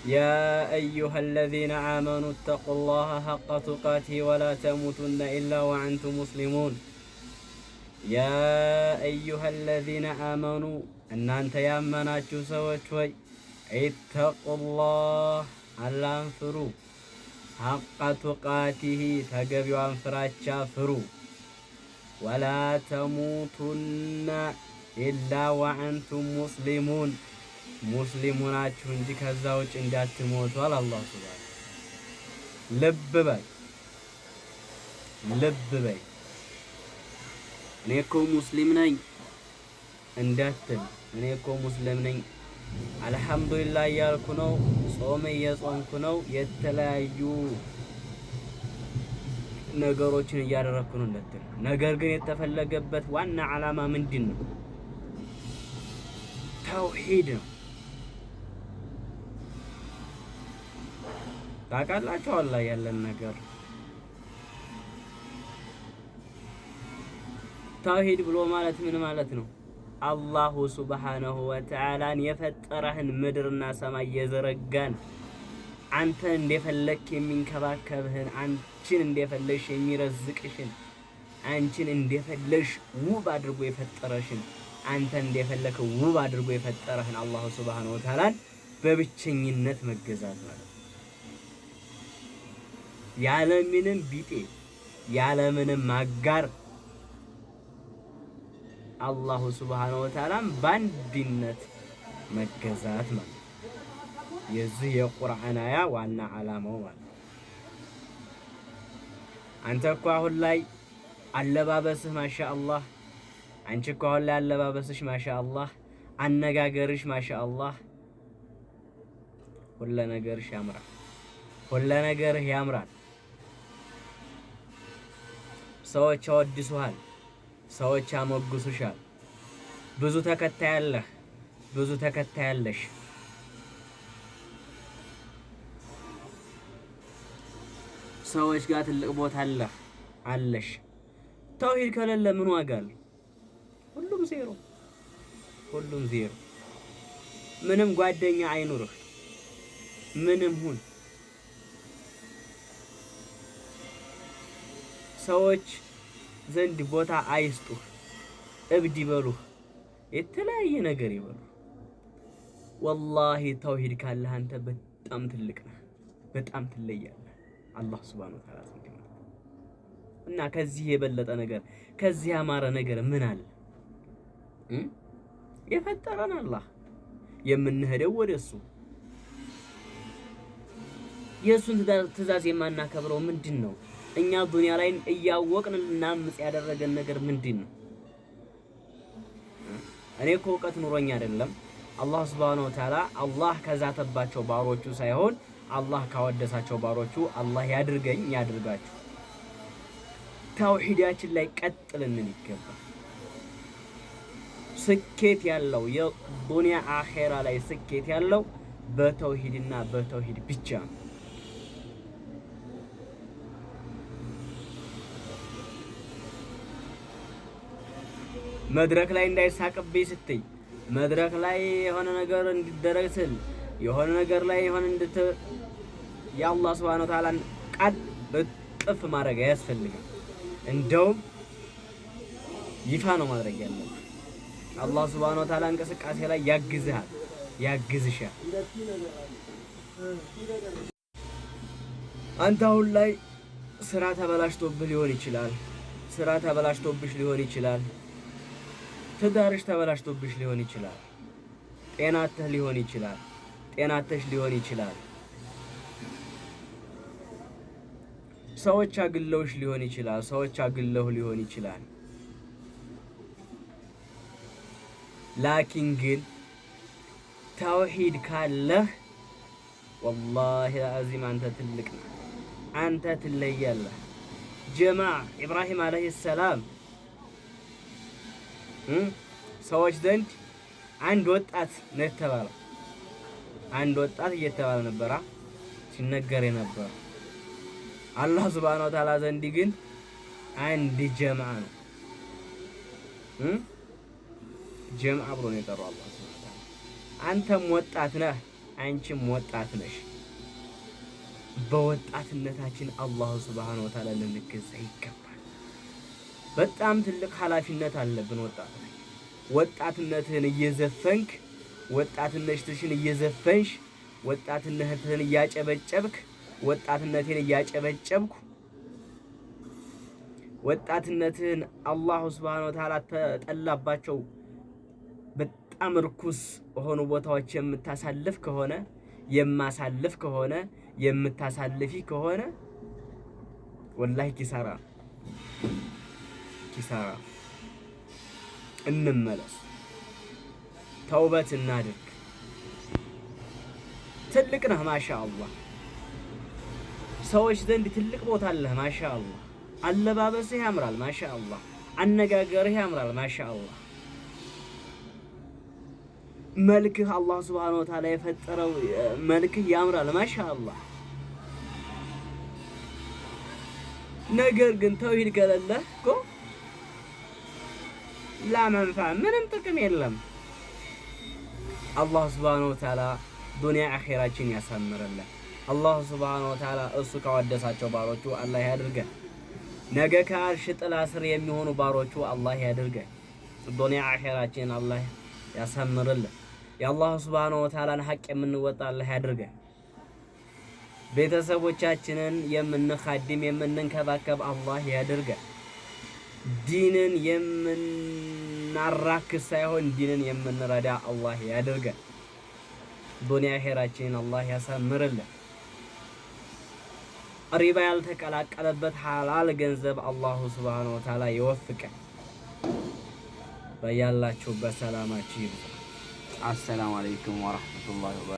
يا أيها الذين آمنوا اتقوا الله حق تقاته ولا تموتن إلا وأنتم مسلمون። يا أيها الذين آمنوا እናንተ ያመናችሁ ሰዎች ሆይ፣ اتقوا الله አላህን ፍሩ፣ حق تقاته ተገቢዋን ፍራቻ ፍሩ፣ ولا تموتن إلا وأنتم مسلمون ሙስሊም ሆናችሁ እንጂ ከዛ ውጭ እንዳትሞቱ አለ አላህ ሱብሓነሁ። ልብ በይ፣ ልብ በይ። እኔ እኮ ሙስሊም ነኝ እንዳትል፣ እኔ እኮ ሙስሊም ነኝ አልሐምዱሊላህ እያልኩ ነው፣ ጾም እየጾምኩ ነው፣ የተለያዩ ነገሮችን እያደረግኩ ነው እንዳትል። ነገር ግን የተፈለገበት ዋና ዓላማ ምንድን ነው? ተውሂድ ነው። ታውቃላችሁ አላህ ያለን ነገር ተውሂድ ብሎ ማለት ምን ማለት ነው? አላሁ ሱብሓነሁ ወተዓላን የፈጠረህን ምድርና ሰማይ የዘረጋን፣ አንተን እንደፈለክ የሚንከባከብህን፣ አንቺን እንደፈለግሽ የሚረዝቅሽን፣ አንቺን እንደፈለግሽ ውብ አድርጎ የፈጠረሽን፣ አንተን እንደፈለክ ውብ አድርጎ የፈጠረህን አላሁ ሱብሓነሁ ወተዓላን በብቸኝነት መገዛት ማለት ነው። ያለምንም ቢጤ ያለምንም አጋር አላሁ ሱብሓነሁ ወተዓላን በአንድነት መገዛት ማለት ነው። የዚህ የቁርአን አያ ዋና ዓላማው ማለት ነው። አንተ እኮ አሁን ላይ አለባበስህ ማሻአላህ፣ አንቺ እኮ አሁን ላይ አለባበስሽ ማሻአላህ፣ አነጋገርሽ ማሻአላህ፣ ሁለ ነገርሽ ያምራል፣ ሁለ ነገርህ ያምራል። ሰዎች ያወድሱሃል፣ ሰዎች ያሞግሱሻል። ብዙ ተከታይ አለህ፣ ብዙ ተከታይ አለሽ። ሰዎች ጋር ትልቅ ቦታ አለህ፣ አለሽ። ተውሂድ ከሌለ ምን ዋጋ አለው? ሁሉም ዜሮ፣ ሁሉም ዜሮ። ምንም ጓደኛ አይኑርህ፣ ምንም ሁን፣ ሰዎች ዘንድ ቦታ አይስጡህ፣ እብድ ይበሉህ፣ የተለያየ ነገር ይበሉህ። ወላሂ ተውሂድ ካለህ አንተ በጣም ትልቅ ነህ፣ በጣም ትለያለህ አላህ ሱብሓነሁ ወተዓላ ዘንድ ማለት ነው። እና ከዚህ የበለጠ ነገር፣ ከዚህ ያማረ ነገር ምን አለ? የፈጠረን አላህ፣ የምንሄደው ወደ እሱ፣ የእሱን ትእዛዝ የማናከብረው ምንድን ነው? እኛ ዱንያ ላይ እያወቅን ልናምጽ ያደረገን ነገር ምንድን ነው? እኔ እኮ እውቀት ኑሮኝ አይደለም። አላህ ሱብሓነሁ ወተዓላ አላህ ከዛተባቸው ባሮቹ ሳይሆን አላህ ካወደሳቸው ባሮቹ አላህ ያድርገኝ ያድርጋችሁ። ተውሂዳችን ላይ ቀጥ ልንል ይገባል። ስኬት ያለው የዱንያ አኼራ ላይ ስኬት ያለው በተውሂድና በተውሂድ ብቻ ነው። መድረክ ላይ እንዳይሳቅብኝ ስትይ፣ መድረክ ላይ የሆነ ነገር እንዲደረግ ስል፣ የሆነ ነገር ላይ የሆነ የአላህ ሱብሓነሁ ወተዓላን ቃል እጥፍ ማድረግ አያስፈልግም። እንደውም ይፋ ነው ማድረግ ያለብህ። አላህ ሱብሓነሁ ወተዓላ እንቅስቃሴ ላይ ያግዝሃል፣ ያግዝሻል። አንተ አሁን ላይ ስራ ተበላሽቶብህ ሊሆን ይችላል። ስራ ተበላሽቶብሽ ሊሆን ይችላል። ትዳርሽ ተበላሽቶብሽ ሊሆን ይችላል። ጤናተህ ሊሆን ይችላል። ጤናተሽ ሊሆን ይችላል። ሰዎች አግለውሽ ሊሆን ይችላል። ሰዎች አግለው ሊሆን ይችላል። ላኪን ግን ተውሂድ ካለህ ወላሂ አዚም አንተ ትልቅ ነህ። አንተ ትለያለህ። ጀማዕ ኢብራሂም ዓለይሂ ሰላም ሰዎች ዘንድ አንድ ወጣት ነው የተባለው። አንድ ወጣት እየተባለ ነበራ ሲነገር የነበረ። አላህ ሱብሓነሁ ወተዓላ ዘንድ ግን አንድ ጀማዓ ነው። ጀማዓ ብሎ ነው የጠራው አላህ ሱብሓነሁ ወተዓላ። አንተም ወጣት ነህ፣ አንቺም ወጣት ነሽ። በወጣትነታችን አላሁ ስብሓነሁ ወተዓላ ልንገዛ ይገባል። በጣም ትልቅ ኃላፊነት አለብን ወጣት ላይ። ወጣትነትህን እየዘፈንክ፣ ወጣትነትሽን እየዘፈንሽ፣ ወጣትነትህን እያጨበጨብክ፣ ወጣትነቴን እያጨበጨብኩ፣ ወጣትነትህን አላሁ ስብሓነሁ ወተዓላ ተጠላባቸው በጣም ርኩስ ሆኑ ቦታዎች የምታሳልፍ ከሆነ፣ የማሳልፍ ከሆነ፣ የምታሳልፊ ከሆነ ወላሂ ኪሳራ ኪሳራ። እንመለስ፣ ተውበት እናድርግ። ትልቅ ነህ ማሻ አላህ፣ ሰዎች ዘንድ ትልቅ ቦታ አለህ ማሻ አላህ። አለባበስህ ያምራል ማሻ አላህ፣ አነጋገርህ ያምራል ማሻ አላህ። መልክህ አላህ ሱብሓነሁ ወተዓላ የፈጠረው መልክህ ያምራል ማሻ አላህ። ነገር ግን ተውሂድ ከሌለህ እኮ ላመንፋ ምንም ጥቅም የለም። አላህ ሱብሓነሁ ወተዓላ ዱንያ አኼራችን ያሳምርልን። አላህ ሱብሓነሁ ወተዓላ እሱ ካወደሳቸው ባሮቹ አላህ ያድርገን። ነገ ከአርሽ ጥላ ስር የሚሆኑ ባሮቹ አላህ ያድርገን። ዱንያ አኼራችን አላህ ያሳምርልን። የአላህ ሱብሓነሁ ወተዓላን ሐቅ የምንወጣ አላህ ያድርገን። ቤተሰቦቻችንን የምንኻድም የምንንከባከብ አላህ ያድርገን። ዲንን የምናራክስ ሳይሆን ዲንን የምንረዳ አላህ ያድርገን። ዱንያ አኼራችንን አላህ ያሳምርልን። ሪባ ያልተቀላቀለበት ሐላል ገንዘብ አላሁ ሱብሓነሁ ወተዓላ ይወፍቀን። በያላችሁበት ሰላማችሁ ይብዛ። አሰላሙ አለይኩም ወራህመቱላሂ ወበረካቱህ።